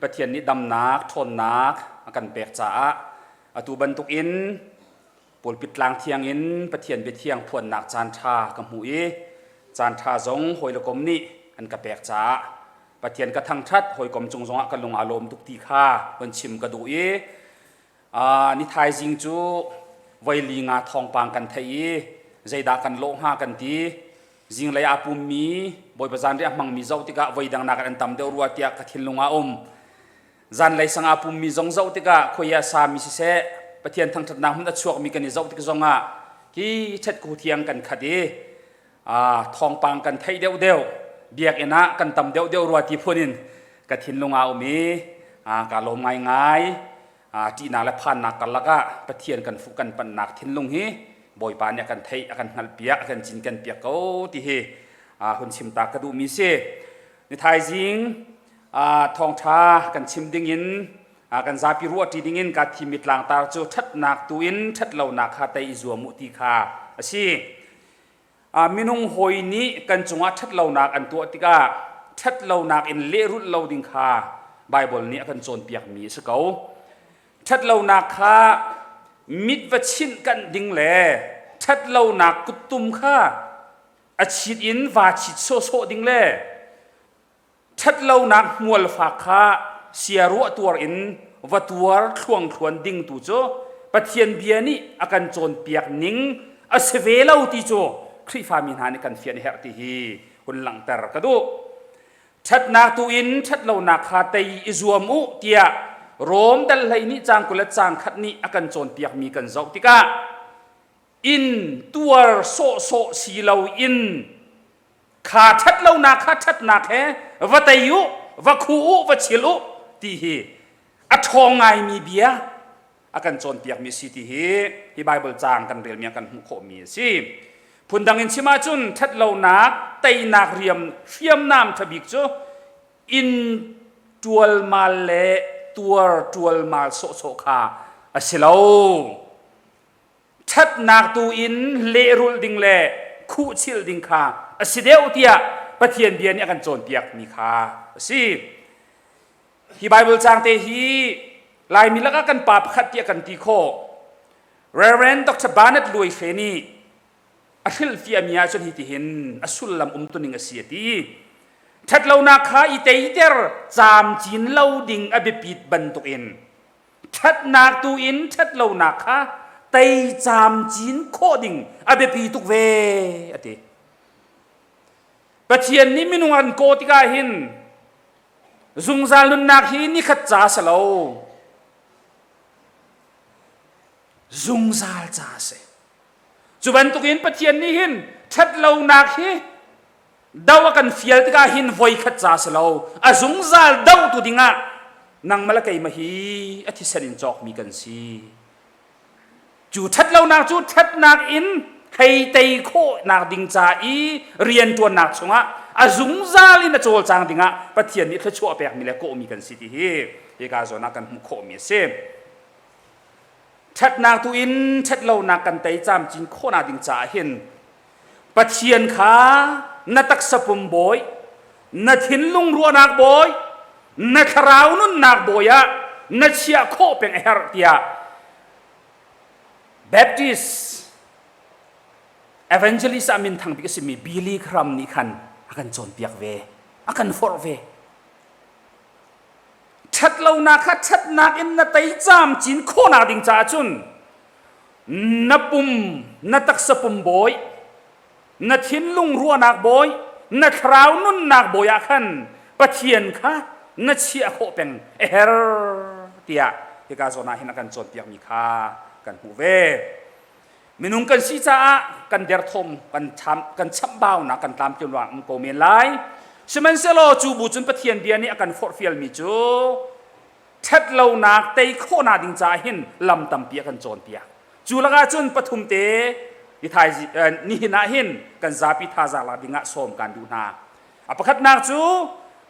Pathian nih damnak, ṭhawnnak a kan pek caah atu bantukin pulpit tlang thiang in Pathian biathiang phuannak caanṭha ka hmuh i caanṭha zong hawi le kom nih an ka pek caah Pathian ka thangṭhat, hawikom cung zongah ka lung aa lawm tuk ti kha von chim ka duh i ni thaizing cu voi li nga thawngpang kan theih i zeidah kan lawh hnga kan ti. Zinglei aa pummi Bawipa zanriah a hmangmi zoh tikah voidang nakin an tam deuh rua tiah ka thinlung ah a um. Zanlei sang aa pummi zong zoh tikah khoi ah sami siseh Pathian thangṭhatnak hmun a chuakmi kan i zoh tik zongah hi ṭhetku thiang kan khat i thawngpang kan theih deuhdeuh biakinn ah kan tam deuhdeuh rua ti phun in ka thinlung ah a um i kaa lawm ngaingai. Ṭihnak le phannak karlak ah Pathian kan fuh kan panhnak thinlung hi Bawipa nih a kan theih, a kan hngalhpiak, a kan cinkenpiak ko ti hi hun chim ta ka duhmi si. Ni thaizing thawngṭha kan chim dingin kan zapi ruahṭi dingin kaa thimmi tlangtar cu ṭhatnak tu in ṭhatlonak kha tei i zuam u ti kha a si. Minung hawi nih kan cungah ṭhatlonak an tuah tikah ṭhatlonak in lehrulh lo ding kha Baibal nih a kan cawnpiakmi a si ko. Ṭhatlonak kha mit va chinh kanh ding le ṭhatlonak kuttum kha a chit in vaa chit sawhsawh ding le ṭhatlonak hmualfak kha siaruah tuar in va tuar thluangthluan ding tu cu Pathian bia nih a kan cawnpiak ning a si ve lo ti cu Khrihfami hna nih kan fian a herh ti hi hun langhter ka duh. Ṭhatnak tu in ṭhatlonak kha tei i zuam u tiah Rom dal hlei nih caang 20 le caang khat nih a kan cawnpiakmi kan zoh tikah in tuar sawhsawh si loin kha ṭhatlonak kha ṭhatnak he va tei u, va khu u, va chil u ti hi a ṭhawng ngaimi bia a kan cawnpiakmi si ti hi hi Baibal caang kan relmi ah kan hmuh khawhmi a si. Phundang in chim ahcun ṭhatlonak teinak riam hriamnam ṭhabik cu inn ṭualmal le tuar ṭualmal sawhsawh kha a si lo. Ṭhatnak tu in lehrulh ding le khuhchilh ding kha a si deuh tiah Pathian bia nih a kan cawnpiakmi kha a si. Hi Baibal caang te hi Laimi lakah kan pa pakhat tiah kan ti khawh. Reverend Dr. Barnett Luai Hre nih a hrilhfiahmi ahcun hitihin a sullam umtuning a si a ti. Ṭhatlonak kha i teiter caamcin lo ding a biapit bantukin ṭhatnak tu in ṭhatlonak kha tei caamcin khawh ding a biapi tuk ve a ti. Pathian nih minung an kawh tikah hin Zungzal nunnak hi nikhat ca a si lo. Zungzal ca a si. Cu bantukin Pathian nih hin ṭhatlonak hi do a kan fial tikah hin voikhat ca a si lo. A zungzal dohtu dingah nangmah le keimah hi a thisen in cawkmi kan si. Cu ṭhatlonak cu ṭhatnak in hei tei khawhnak ding ca i rianṭuannak chungah a zungzal in a cawlcang dingah Pathian nih thluachuah pekmi le kawhmi kan si ti hi hika zawn ah kan hmuh khawhmi a si. Ṭhatnak tu in ṭhatlonak kan tei camcin khawhnak ding caah hin Pathian kha na taksa pum bawi, na thinlung ruahnak bawi, na thlarau nunnak bawi ah na chiah khawh peng a herh tiah Baptist evangelist ah minthang bik a simi Billy Graham nih khan a kan cawnpiak ve, a kan forh ve. Ṭhatlonak kha ṭhatnak in na tei camcin khawhnak ding caah cun na pum na taksa pum bawi na thinlung ruahnak bawi na thlarau nunnak bawi ah khan Pathian kha na chiah khawh peng a her tiah hika zawn ah hin a kan cawnpiakmi kha kan hmuh ve minung kan si caah kan derthawm kan tham kan chamhbaunak kan tlamtlinnak um ko men lai sihmanhsehlaw cu bu cun Pathian bia nih a kan forhfialmi cu ṭhatlonak tei khawhnak ding caah hin lam tampi a kan cawnpiak. Cu lakah cun pathum te nihin ah hin kan zapi thazaang lak dingah sawm kan duh hna. A pakhatnak cu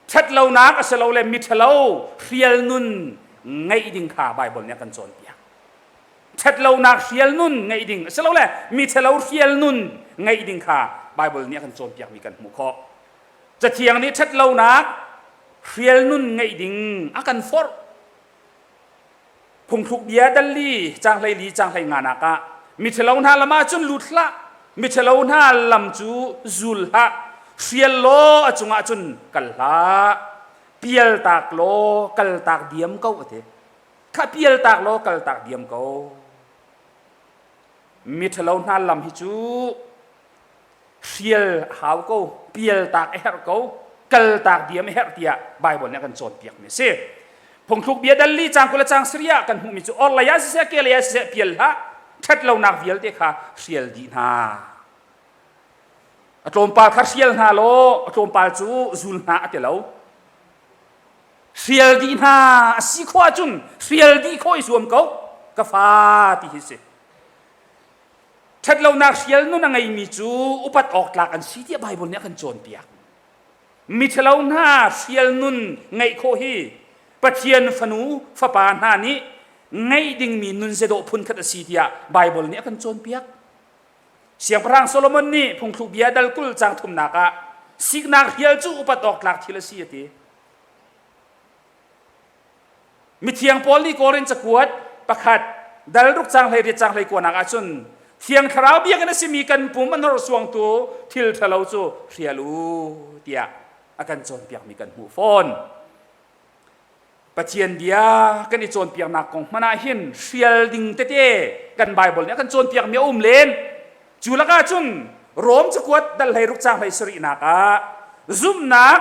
ṭhatlonak a si lo le miṭhalo hrial nun ngeih ding kha Baibal nih a kan cawnpiak. Ṭhatlonak hrial nun ngeih ding a si lo le miṭhalo hrial nun ngeih ding kha Baibal nih a kan cawnpiakmi kan hmuh khawh. Cathiang nih ṭhatlonak. Hrial nun ngeih ding a kan forh. Phungthluk bia dalli caang 14 caang 15 nak ah miṭhalo hna lam ah cun lut hlah, miṭhalo hna lam cu zul hlah, hrial law a cungah cun kal hlah, pialtak law kaltak diam ko a ti. Kha pialtak law kaltak diam ko. Miṭhalo hna lam hi cu hrial a hau ko, pialtak a herh ko, kaltak diam a herh tiah Baibal nih a kan cawnpiakmi a si. Phungthluk bia dal li caang 20 le caang sarih ah kan hmuhmi cu orhlei ah siseh kehlei ah siseh pial hlah, ṭhatlonak vialte kha hrial dih hna. A tlawmpal kha hrial hna law a tlawmpal cu zul hna a ti lo. Hrial dih hna a si khawh ahcun hrial dih khawh i zuam ko ka fa ti hi si. Ṭhatlonak hrial nun a ngeimi cu upat awk tlak an si tiah Baibal nih a kan cawnpiak. Miṭhalo hna hrial nun ngeih khawh hi Pathian fanu fapa hna nih ngeih dingmi nun zedawh phunkhat a si tiah Baibal nih a kan cawnpiak. Siangpahrang Solomon nih phungthluk bia dal 20 caang thumnak ah siknak hrial cu upat awk tlak thil a si a ti. Mithiang Paul nih Korin cakuat pakhat dal ruk caang 18 caang 19 nak ahcun Thiang Thlarau biakinn a simi kan pum a hnorsuangtu thil ṭhalo cu hrial u tiah a kan cawnpiakmi kan hmuh fawn. Pathian bia kan i cawnpiaknak kong hmanh ah hin hrial ding tete kan Baibal nih a kan cawnpiakmi a um len. Cu lakah cun Rom cakuat dal 16 caang 17 nak ah zumhnak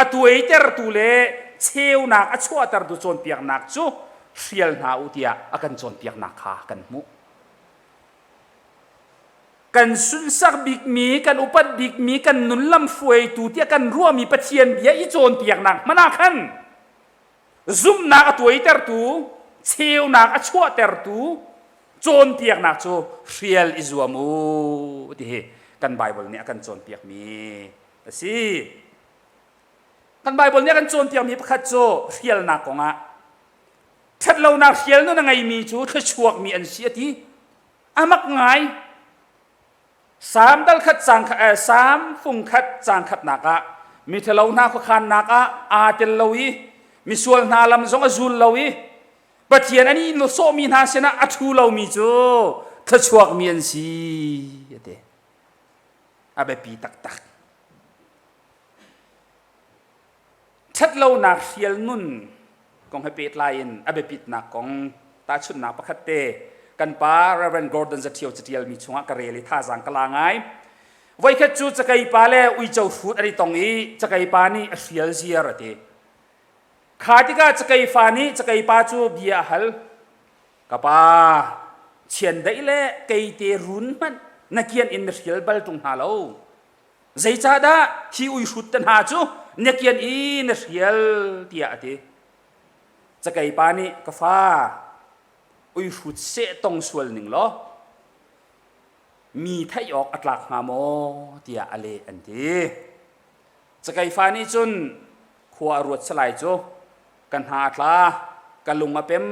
a tuaitertu le cheunak a chuahtertu cawnpiaknak cu hrial hna u tiah a kan cawnpiaknak kha kan hmuh. Kan sunsak bikmi, kan upat bikmi, kan nun lam hruaitu tiah kan ruahmi Pathian bia i cawnpiaknak hmanh ah khan zumhnak a tuaitertu, cheunak a chuahtertu cawnpiaknak cu hrial i zuam u ti hi kan Baibal nih a kan cawnpiakmi a si. Kan Baibal nih a kan cawnpiakmi pakhat cu hrialnak kongah ṭhatlonak hrial nun a ngeimi cu thluachuakmi an si a ti. A mak ngai. Salm dal khat caang Salm fung khat caang khatnak ah miṭhalo hna khuakhannak ah aa tel lo i misual hna lam zong a zul lo i Pathian an i sawhmi hna sinah a ṭhu lomi cu thluachuakmi an si a ti. A biapi taktak. Ṭhatlonak hrial nun kong he pehtlai in a biapitnak kong tahchunhnak pakhat te kan pa Reverend Gordon Zaṭhio caṭialmi chungah ka rel i thazaang ka la ngai. Voikhat cu cakei pa le uico hrut an i tong i cakei pa nih a hrial ziar a ti. Kha tikah cakei fa nih cakei pa cu bia a hal. Ka pa, chiandeih le keite run hmanh na kian in na hrial bal ṭung hna lo. Zeicahdah hi uihrut te hna cu na kian i na hrial tiah a ti. Cakei pa nih ka fa uihrut seh tong sual ning law mi theih awk a tlak hnga maw tiah a leh an ti. Cakei fa nih cun khua a ruat salai cu ka hna a tla ka lung a pem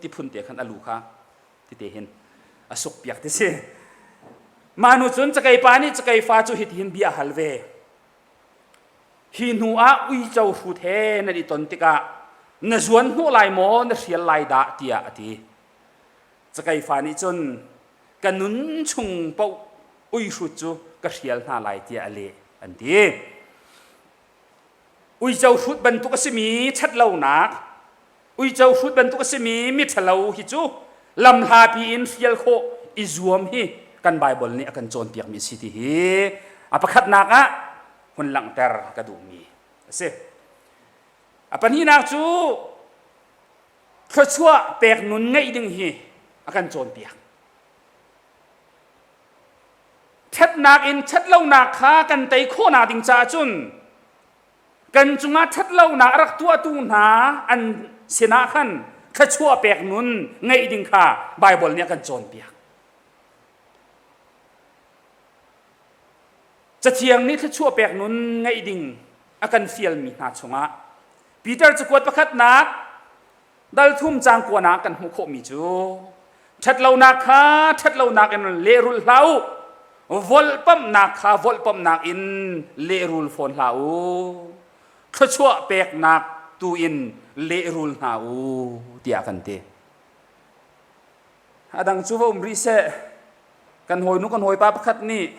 ti phun te khan a lu kha tite hin a suk piak ti si. Mah hnu cun cakei pa nih cakei fa cu hitihin bia a hal ve. Hi hnu ah uico hrut he nan i ton tikah na zuan hnawh lai maw na hrial lai dah tiah a ti. Cakei fa nih cun ka nun chung paoh ui hrut cu ka hrial hna lai tiah a leh an ti. Uico hrut bantuk a simi ṭhatlonak Uico hrut bantuk a simi miṭhalo hi cu lamhlapi in hrial khawh i zuam hi kan Baibal nih a kan cawnpiakmi a si ti hi a pakhatnak ah hun langhter ka duhmi a si. A pahnihnak cu thluachuah pek nun ngeih ding hi a kan cawnpiak. Ṭhatnak in ṭhatlonak kha kan tei khawhnak ding caah cun Kan cungah ṭhatlonak a rak tuahtu hna an sinah khan thluachuah pek nun ngeih ding kha Baibal nih a kan cawnpiak. Cathiang nih thluachuah pek nun ngeih ding a kan fialmi hna chungah Peter cakuat pakhatnak dal thum caang kuanak kan hmuh khawhmi cu ṭhatlonak kha ṭhatlonak in lehrulh hlah u volhpamhnak kha volhpamhnak in lehrul fawn hlah u. Thluachuah peknak tu in lehrul hna u tiah kan ti. A dang cu va um rih seh. Kan hawinu kan hawipa pakhat nih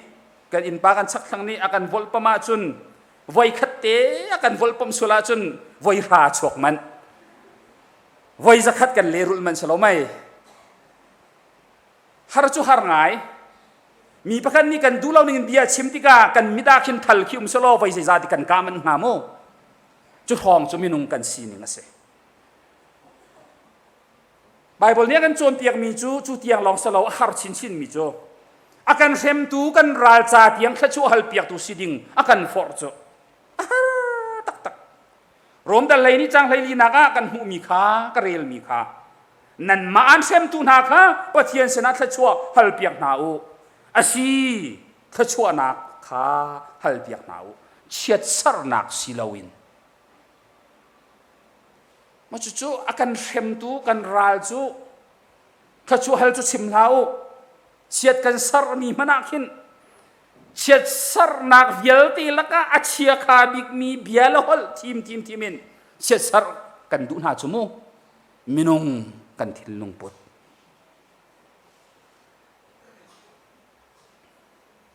kan innpa kan chakthlang nih a kan volhpam ahcun voi khat te a kan volhpam sual ahcun voi hra chuak manh. Voi zakhat kan lehrulh manh si lo mei. Har cu har ngai. Mi pakhat nih kan duh lo ning in bia chim tikah kan mit ah khin thal khi um selaw voi zeizah ti kan kah manh hnga mu. Cu hrawng cu minung kan sining a si. Baibal nih a kan cawnpiakmi cu cu tiang lawng si lo a har chinchin mi cu a kan hremtu kan ral ca tiang thluachuah halpiaktu si ding a kan forh cu a har taktak. Rom dal hlei nih cang hlei linak ah kan hmuhmi kha ka relmi kha nanmah an hremtu hna kha Pathian sinah thluachuah halpiak hna u. Asi thluachuahnak kha halpiak hna u. Chiatsernak si loin. Ma cucu a kan hremtu kan ral cu thluachuah hal cu chim hlah u. Chiat kan sermi hmanh ah khin chiatsernak vialte lakah a chiakha bikmi bia le holh thim thim thim in chiatser kan duh hna cu mu minung kan thinlung put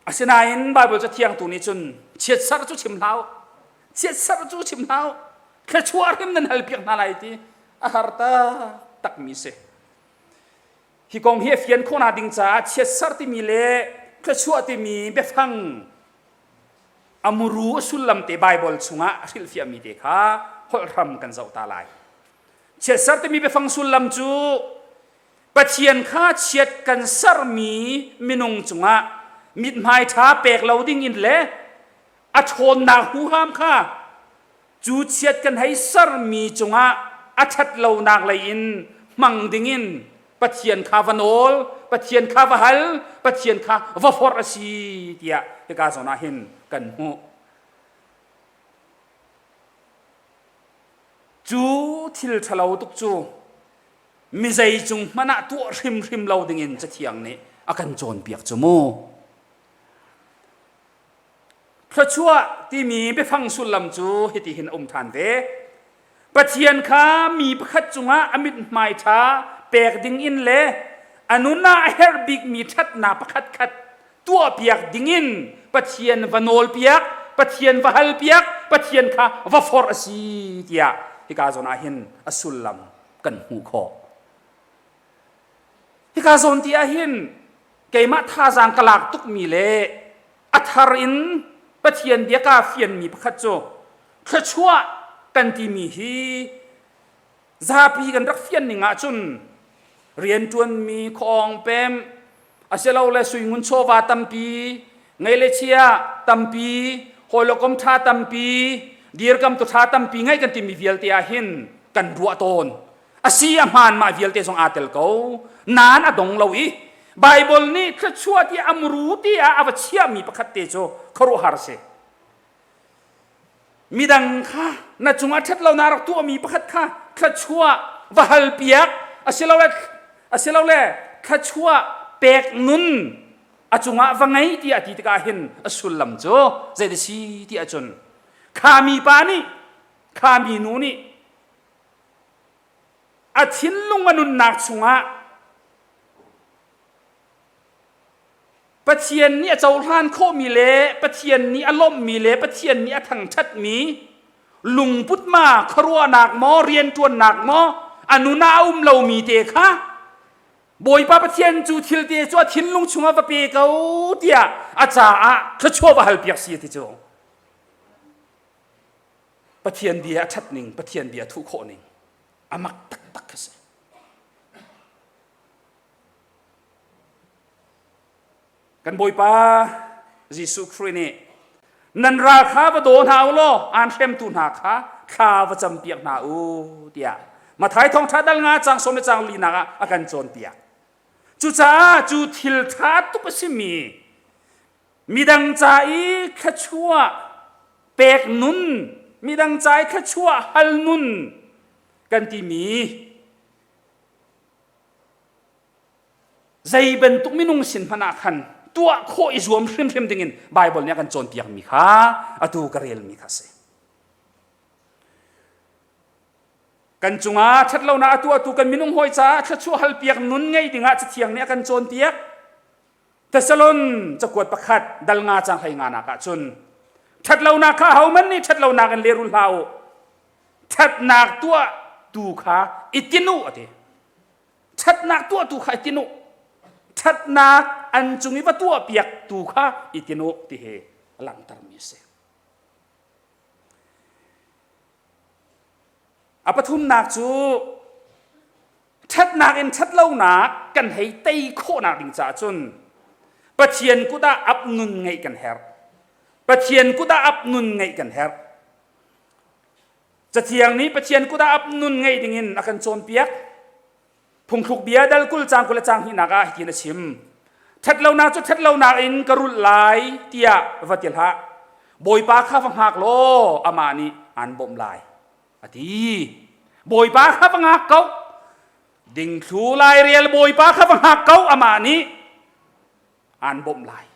asinain Bible cathiang tu nih cun chiatser cu chim hlah u chiatser cu chim hlah u thluachuah hrim nan halpiak hna lai ti a har taktak mi si Hi kong hi a fian khawhnak ding caah chiatser timi le thluachuah timi biafang a muru a sullam te Baibal chungah a hrilhfiahmi te kha holh hram kan zoh ta lai. Chiatser timi biafang sullam cu Pathian kha chiat kan sermi minung cungah mithmai ṭha pek lo ding in le a ṭhawnnak huham kha Cu chiat kan hei sermi cungah a ṭhat lonak lei in hmang dingin Pathian kha va nawl, Pathian kha va hal, Pathian kha va forh a si tiah hika zawn ah hin kan hmuh. Cu thil ṭhalo tuk cu mizei cung hmanh ah tuah hrimhrim lo dingin Cathiang nih a kan cawnpiak cu mu. Thluachuah timi biafang sullam cu hitihin a um ṭhan ve. Pathian kha mi pakhat cungah a mithmai ṭha pek dingin le a nun ah a herh bikmi ṭhatnak pakhatkhat tuahpiak dingin Pathian va nawlpiak, Pathian va halpiak, Pathian kha va forh a si tiah hika zawn ah hin a sullam kan hmuh khawh. Hika zawn ti ah hin keimah thazaang ka lak tukmi le a thar in Pathian bia kaa fianmi pakhat cu thluachuah kan timi hi zapi kan rak fian ning ahcun rianṭuanmi khuaawng pem asilole suingun chawva tampi ngei le chia tampi hawilokom ṭha tampi dirkamtu ṭha tampi ngeih kan timi vialte ah hin kan ruah tawn A si a hmaan mah vialte zong aa tel ko. Nain a dong lo i Baibal nih thluachuah ti a muru ti ah a va chiahmi pakhat te cu khuaruahhar a si. Midang kha na cungah ṭhatlonak rak tuahmi pakhat kha thluachuah va halpiak asilole asilole thluachuah pek nun a cungah va ngei tiah ti tikah hin a sullam cu zei si ti ahcun kha mi pa nih kha mi nu nih A thinlung a nunnak chungah Pathian nih a cohlan khawhmi le Pathian nih a lawmhmi le Pathian nih a thangṭhatmi lungput ma khuaruahnak maw rianṭuannak maw a nun ah a um lomi te kha Bawipa Pathian cu thil te cu a thinlung chungah va pe ko tiah a caah thluachuah va halpiak si ti cu Pathian bia a ṭhat ning, Pathian bia thuh khawh ning a mak taktak kha si. Kan Bawipa Jesuh Khrih nih nan ral kha va daw hna u law aan hremtu hna kha thla va campiak hna u tiah Mathai thawngṭha dal nga cang sawm le cang linak ah a kan cawnpiak. Cucaah cu thil ṭha tuk a simi Midang ca i thluachuah pek nun, midang ca i thluachuah hal nun kan timi zei bantuk minung sin hmanh ah khan tuah khawh i zuam hrimhrim dingin Baibal nih a kan cawnpiakmi kha atu ka relmi kha a si. Kan cungah ṭhatlonak a tuahtu kan minung hawi caah thluachuah halpiak nun ngei dingah Cathiang nih a kan cawnpiak. Thessalon cakuat pakhat dal nga cang hlei nga nak ah cun ṭhatlonak kha ahohmanh nih ṭhatlonak in lehrul hlah u. Ṭhatnak tuah tu kha i tin u a ti. Ṭhatnak tuah tu kha i tin u. Ṭhatnak an cung i va tuahpiak tu kha i tin u ti hi a langhtermi a si. A pathumnak cu ṭhatnak in ṭhatlonak kan hei tei khawhnak ding caah cun Pathian kut ah ap nun ngeih kan herh. Pathian kut ah ap nun ngeih kan herh. Cathiang nih Pathian kut ah ap nun ngeih dingin a kan cawnpiak. Phungthluk bia dal 20 caang 20 le caang hnihnak ah hitin a chim. Ṭhatlonak cu ṭhatlonak in ka rulh lai tiah va ti hlah. Bawipa kha va hngak law amah nih aan bawmh lai a ti. Bawipa kha va hngak ko. Dingthlu lairel Bawipa kha va hngak ko amah nih aan bawmh lai.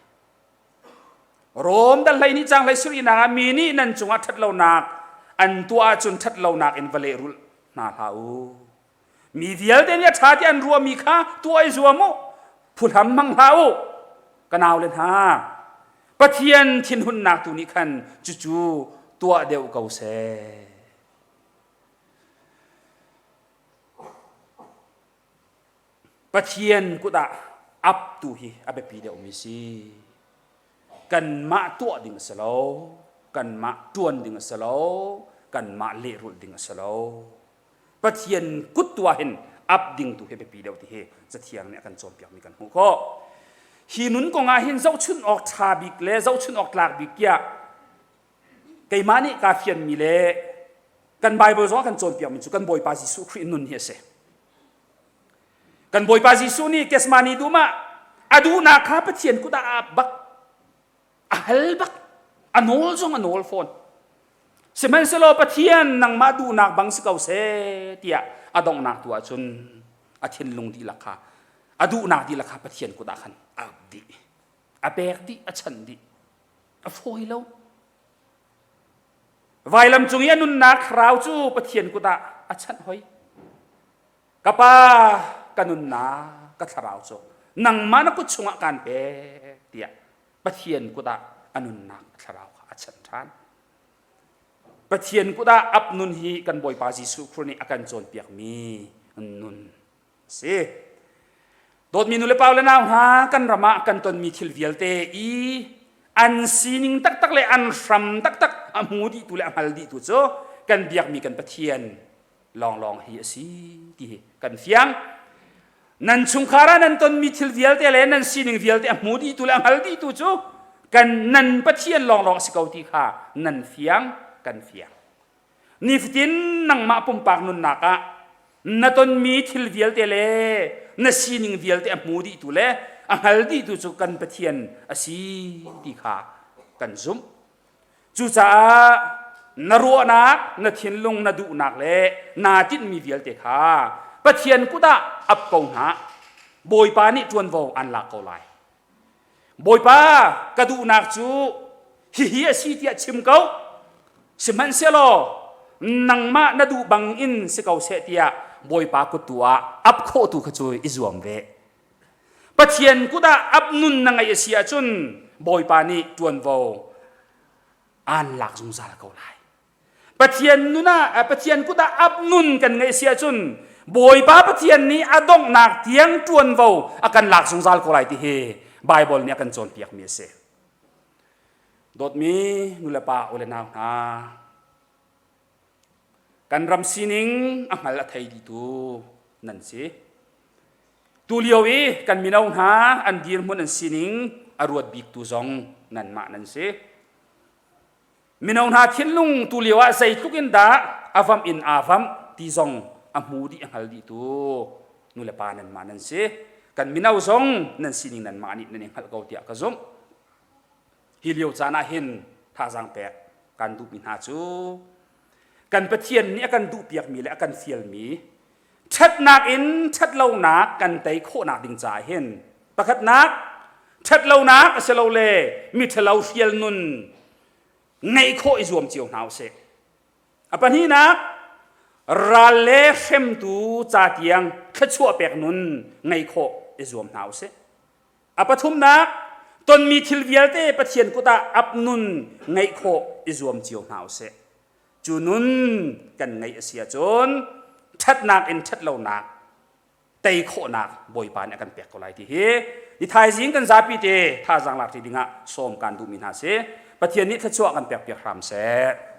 Rom dal hlei nih caang hlei surinak ah mi nih nan cungah ṭhatlonak an tuah ahcun ṭhatlonak in va lehrulh hna hlah u. Mi vialte nih a ṭha ti an ruahmi kha tuah i zuam u. Phuhlam hmang hlah u. Ka naule hna, Pathian thinhunnak tu nih khan cucu tuah deuh ko seh. Pathian kut ah ap tu hi a biapi deuhmi si. Kanmah tuah ding a si lo, kanmah ṭuan ding a si lo, kanmah lehrulh ding a si lo. Pathian kut tu ah hin ap ding tu hi biapi deuh ti hi Cathiang nih a kan cawnpiakmi kan hmuh khawh. Hi nun kong ah hin zohchun awk ṭha bik le zohchun awk tlak bik tiah keimah nih kaa fianmi le kan Bible zong a kan cawnpiakmi cu kan Bawipa Jesuh Khrih nun hi a si. Kan Bawipa Jesuh nih Gethsemane dum ah a duhnak kha Pathian kut ah a ap bak. A hal bak. A nawl zong a nawl fawn. Sihmanhsehlaw Pathian nangmah duhnak bang si ko seh tiah a donghnak tu ahcun a thinlung dihlak kha a duhnak dihlak kha Pathian kut ah khan a ap dih. A pek dih, a chanh dih. A fawi lo. Vailam cung i a nunnak thlarau cu Pathian kut ah a chanh hoi. Ka pa, ka nunnak, ka thlarau cu nangmah na kut chungah kaan pek tiah Pathian kut ah a nunnak a thlarau kha a chanh ṭhan. Pathian kut ah ap nun hi kan Bawipa Jesuh Khrih nih a kan cawnpiakmi nun a si. Dawtmi nu le pa le nau hna, kan ram ah kan tonmi thil vialte i an sining taktak le an hram taktak a hmu dihtu le a hngal dihtu cu kan biakmi kan Pathian lawnglawng hi a si ti hi kan fiang. Nan chungkhar ah nan tonmi thil vialte le nan sining vialte a hmu dihtu le a hngal dihtu cu kan nan Pathian lawnglawng a si ko ti kha nan fiang kan fiang. Nifatin nangmah pumpak nunnak ah na tonmi thil vialte le na sining vialte a hmu dihtu le a hngal dihtu cu kan Pathian a si ti kha kan zumh. Cucaah na ruahnak, na thinlung, na duhnak le naa tinhmi vialte kha Pathian kut ah ap ko hna. Bawipa nih ṭuanvo an lak ko lai. Bawipa, ka duhnak cu hihi a si tiah chim ko. Sihmanhsehlaw nangmah na duh bang in si ko seh tiah Bawipa kut tu ah ap khawh tu kha cu i zuam ve. Pathian kut ah ap nun na ngeih a si ahcun Bawipa nih ṭuanvo aan lak zungzal ko lai. Pathian nun ah Pathian kut ah ap nun kan ngeih si ahcun Bawipa Pathian nih a donghnak tiang ṭuanvo a kan lak zungzal ko lai ti hi Baibal nih a kan cawnpiakmi a si. Dawtmi nulepa u le nau hna, kan ram sining a hngal a thei dihtu nan si. Tulio i kan mino hna an dirhmun an sining a ruat biktu zong nanmah nan si. Mino hna thinlung tulio ah zeitluk in dah a vamh in aa vamh ti zong a hmu dih a hngal dihtu nulepa nanmah nan si. Kan mino zong nan sining nanmah nih nan i hngalh ko tiah ka zumh. Hi lio caan ah hin thazaang pek kan duhmi hna cu kan Pathian nih a kan duhpiakmi le a kan fialmi ṭhatnak in ṭhatlonak kan tei khawhnak ding caah hin pakhatnak ṭhatlonak a si lo le miṭhalo hrial nun ngeih khawh i zuam cio hna usih. A pahnihnak. Ral le hremtu ca tiang thluachuah pek nun ngei khawh i zuam hna usih. A pathumnak, tonmi thil vialte Pathian kut ah ap nun ngeih khawh i zuam cio hna usih. Cu nun kan ngeih a si ahcun ṭhatnak in ṭhatlonak tei khawhnak Bawipa nih a kan pek ko lai ti hi ni thaizing kan zapi te thazaang lak ṭi dingah sawm kan duhmi hna si. Pathian nih thluachuah kan pek piak hram seh.